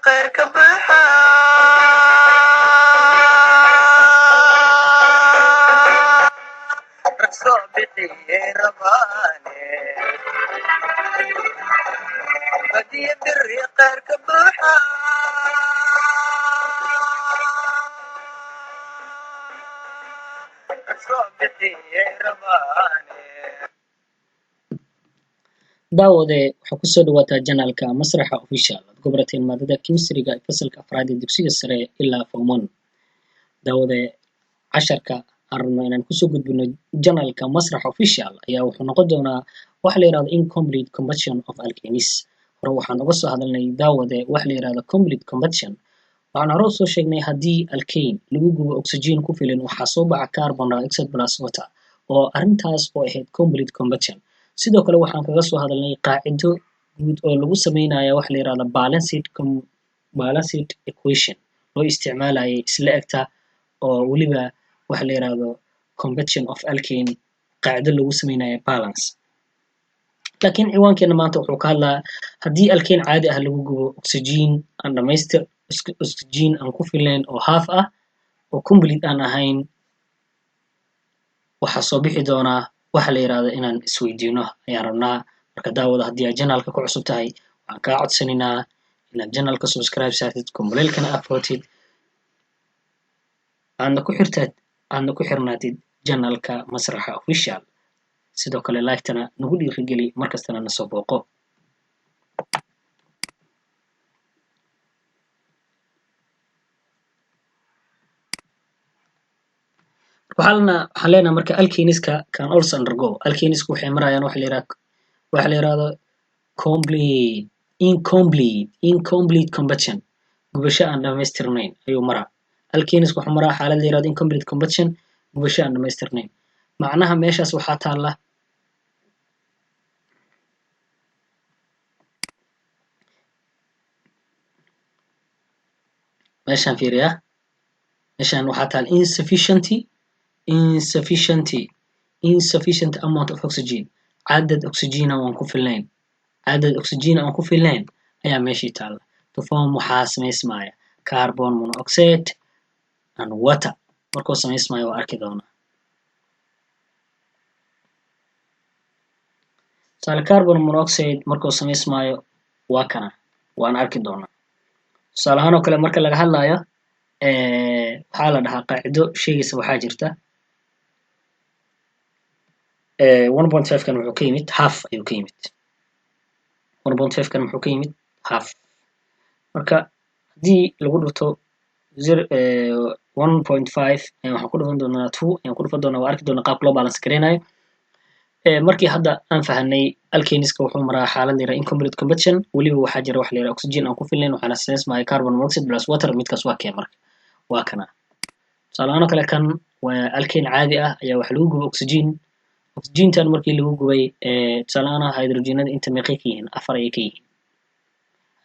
Khayrka buuxa, rag soo bixiyey rabaane, badiyo biri khayrka buuxa, rag soo bixiyey rabaane. Daawade, waxaa kusoo dhawaataa channelka Masraxa Official aad ku barateen maadada chemistryga ee fasalka afraad ee dugsiga sare ilaa form one. Daawade, casharka aan rabno inaan kusoo gudbino channelka Masraxa Official ayaa wuxuu noqon doonaa waxa la yihahdo incomplete combustion of alkanes. Hore waxaan uga soo hadalnay, daawade, waxa la yihahdo complete combustion. Waxaan hore usoo sheegnay haddii alkane lagu gubo oxygen ku filan, waxaa soo baxa carbon dioxide plus water, oo arrintaas oo ahayd complete combustion. Sidoo kale waxaan kaga soo hadalnay qaacido guud oo lagu sameynayo waxa la yihahdo balanced equation loo isticmaalayay isla egta, oo weliba waxa la yihahdo combustion of alkane qaacido lagu sameynayo balance. Laakiin ciwaankeena maanta wuxuu ka hadlaa haddii alkane caadi ah lagu gubo oxygen aan dhamaystir, oxygen aan ku filnayn oo half ah oo complete aan ahayn, waxaa soo bixi doonaa waxa la yihahdo inaan isweydiino ayaan rabnaa. Marka daawada, haddii aad channelka ku cusub tahay, waxaan kaa codsanaynaa inaad channelka subscribe saartid, gambaleelkana aad furatid, aadna ku xirtaad aadna ku xirnaatid channelka Masraxa Official. Sidoo kale like-tana nagu dhiirigeli, markastana na soo booqo. Waxaan leenahay marka alkaneska can also undergo, alkaneska waxay marayaan waxa la yihahdo complete incomplete incomplete combustion, gubasho aan dhamaystirnayn ayuu maraa. Alkaneska wuxuu maraa xaalad la yihahdo incomplete combustion, gubasho aan dhamaystirnayn. Macnaha meeshaas waxaa taalla meeshaan, fiiriyaa, meeshaan waxaa taal insufficient amount of oxygen, cadad oxygena aan ku filnayn, cadad oxygen aan ku filnayn ayaa meeshii taalla to form, waxaa samaysmaya carbon monoxide and water. Markuu samaysmayo waa arki doonaa. Tusaale, carbon monoxide markuu samaysmaayo waa kana, waan arki doonaa. Tusaale ahaan oo kale, marka laga hadlayo, waxaa la dhahaa qaacido sheegaysa waxaa jirta 1.5 kan wuxuu ka yimid half ayuu ka yimid. 1.5 kan muxuu ka yimid? Half. Marka haddii lagu dhufto zero 1.5 ayaan waxaan ku dhufan doonaa two ayaan ku dhufan doonaa. Waa arki doonaa qaabka loo balance gareynayo. Markii hadda aan fahanay alkaneska wuxuu maraa xaalad la yiraahdo incomplete combustion, weliba waxaa jira wax la yiraahdo oxygen aan ku filnayn, waxaana samaysmaya carbon monoxide plus water. Midkaas waa kee? Marka waa kana. Tusaale ahaan oo kale, kan waa alkane caadi ah ayaa waxa lagu gubay oxygen. Oxygentan markii lagu gubay, tusaale ahaan hydrogenada inta meeqay ka yihiin? Afar ayay ka yihiin.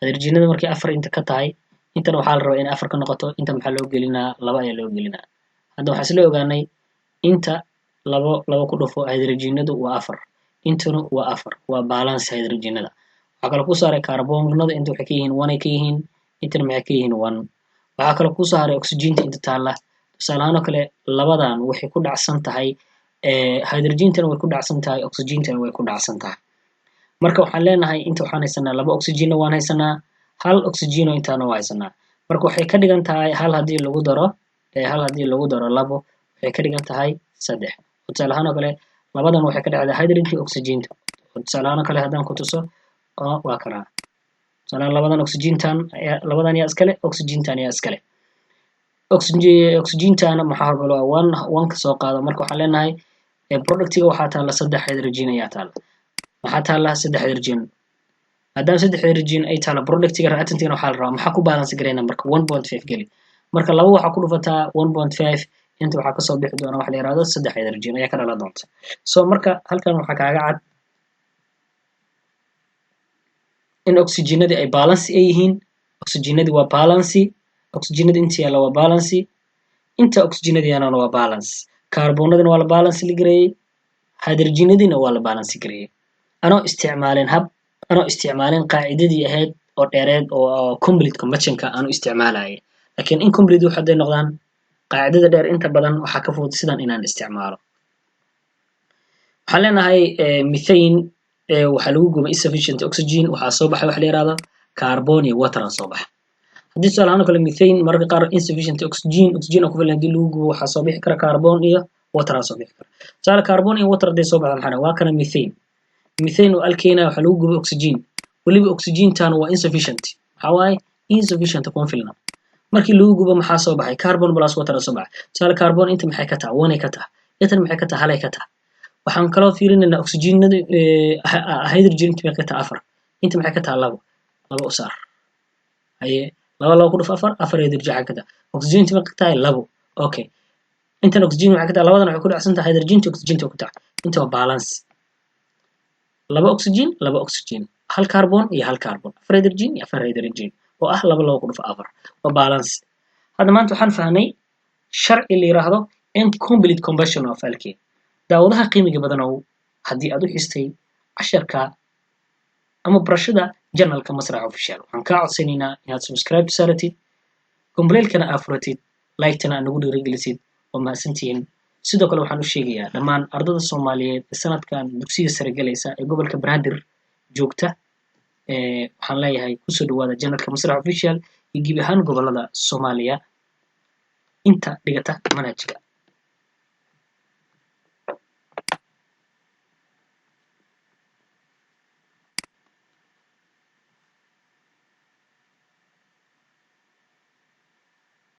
Hydrogenada markay afar inta ka tahay, intana waxaa la rabaa inay afar ka noqoto. Inta maxaa loo gelinaa? Laba ayaa loo gelinaa. Hadda waxaan isla ogaanay inta labo labo ku dhufo, hydrogenadu waa afar, intuna waa afar, waa balance hydrogenada. Waxaa kaloo ku saaray carbonada inta waxay ka yihiin one ay ka yihiin, intana maxay ka yihiin? One. Waxaa kaloo kusoo haray oxygenta inta taalla. Tusaale ahaan oo kale, labadan waxay ku dhacsan tahay, hydrogentana way ku dhacsan tahay, oxygentana way ku dhacsan tahay. Marka waxaan leenahay inta waxaan haysanaa laba oxygenna waan haysanaa, hal oxygeno intaana waa haysanaa. Marka waxay ka dhigan tahay hal haddii lagu daro labo waxay ka dhigan tahay saddex. Tusaale ahaan oo kale, labadan waxay ka dhacdaa hydrogenka, oxygenta. Tusaale ahaan oo kale haddaan ku tuso oo waa kanaa. Tusaale ahaan, labadan oxygentan, labadan yaa iskale? Oxygentan yaa iskale? Oxygentana maxaa horgalo? One one ka soo qaado. Marka waxaan leenahay productiga waxaa taalla saddex hydrogen ayaa taalla. Maxaa taalla? Saddex hydrogen. Maadaama saddex hydrogen ay taalla productiga, reactantigana waxaa la rabaa maxaa ku balance gareyna? Marka 1.5 geli. Marka laba waxaa ku dhufataa 1.5, inta waxaa kasoo bixi doona waxa la yihahdo saddex hydrogen ayaa ka dhalan doonta. So marka halkan waxaa kaaga cad in oxygenadii ay balance ay yihiin. Oxygenadii waa balance, oxygenada inta yaalla waa balance, inta oxygenada yaallana waa balance, kaarboonadina waa la balance la gareeyey, hydrogenadiina waa la balance gareeyey, anoo isticmaalin hab, anoo isticmaalin qaacidadii ahayd. oo dheereed oo complete combustionka aan u isticmaalaya. Laakiin incomplete wax hadday noqdaan, qaacidada dheer inta badan waxaa ka fudud sidan inaan isticmaalo. Waxaan leenahay methane waxaa lagu gubay insufficient oxygen, waxaa soo baxay waxa la yihahdo carbon iyo water aa soo baxa. Haddii tusaale ahaan oo kale methane mararka qaar insufficient oxygen, oxygen oo ku filan hadii lagu gubo, waxaa soo bixi kara carbon iyo water aa soo bixi kara. Tusaale, carbon iyo water hadday soo baxda, maxaa? Waa kana methane. Methane oo alkane waxaa lagu gubay oxygen, weliba oxygentan waa insufficient. Maxaa waaye insufficient? Kuma filna. Markii lagu gubo, maxaa soo baxay? Carbon plus water aa soo baxay. Tusaale, carbon inta maxay ka tahay? One ay ka tahay. Intan maxay ka tahay? Halay ka tahay. Waxaan kaloo fiirinaynaa oxygenada, hydrogen inta maxay ka tahay? Afar. Inta maxay ka tahay? Labo. Labo u saar. Haye, laba laba ku dhuf afar, afar hydrogen xagga ka tahay. Oxygen inta maxay ka tahay? Labo. Okay, intan oxygen waxay ka tahay, labadan waxay ku dhacsan tahay hydrogenta, oxygenta ku tahay. Inta waa balance: laba oxygen, laba oxygen, hal carbon iyo hal carbon, afar hydrogen iyo afar hydrogen, oo ah laba laba ku dhuf afar, waa balance. Hadda maanta waxaan fahnay sharci la yiraahdo incomplete combustion of alkane. Daawadaha qiimiga badanow, haddii aad u xistay casharka ama barashada channelka Masrax Official, waxaan kaa codsanaynaa inaad subscribe saaratid, gambaleelkana aa furatid, like-tana aad nagu dhiirigelisid. Waa mahadsantihiin. Sidoo kale waxaan u sheegayaa dhammaan ardada Soomaaliyeed ee sanadkan dugsiga sare galaysa ee gobolka Banaadir joogta, waxaan leeyahay kusoo dhawaada channelka Masrax Official iyo gebi ahaan gobolada Soomaaliya inta dhigata manhajka.